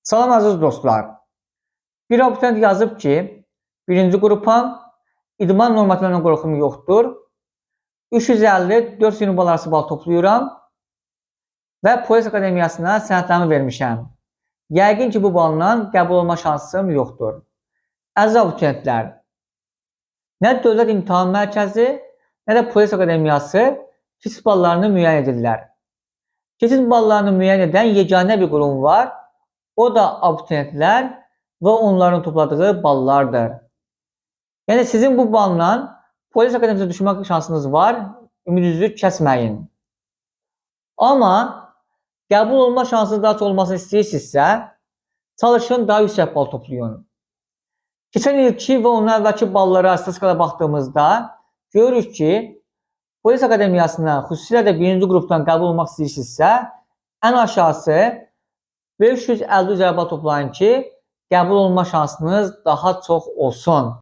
Salam əziz dostlar. Bir abituriyent yazıb ki, birinci qrupam, idman normativlərindən qorxum yoxdur. 350-420 bal arası bal toplayıram və Polis Akademiyasına sənədlərimi vermişəm. Yəqin ki, bu balla qəbul olma şansım yoxdur. Əziz abituriyentlər, nə Dövlət İmtahan Mərkəzi, nə də Polis Akademiyası keçid ballarını müəyyən edirlər. Keçid ballarını müəyyən edən yeganə bir qurum var. O da abituriyentlər və onların topladığı ballardır. Yəni sizin bu balla Polis Akademiyasına düşmək şansınız var. Ümidinizi kəsməyin. Amma qəbul olma şansınız daha çox olmasını istəyirsinizsə, çalışın daha yüksək bal toplayın. Keçən ilki və ondan əvvəlki ballara statistikada baxdığımızda görürük ki, Polis Akademiyasına xüsusilə də birinci qrupdan qəbul olmaq istəyirsinizsə, ən aşağısı 550 üzəri bal toplayın ki, qəbul olma şansınız daha çox olsun.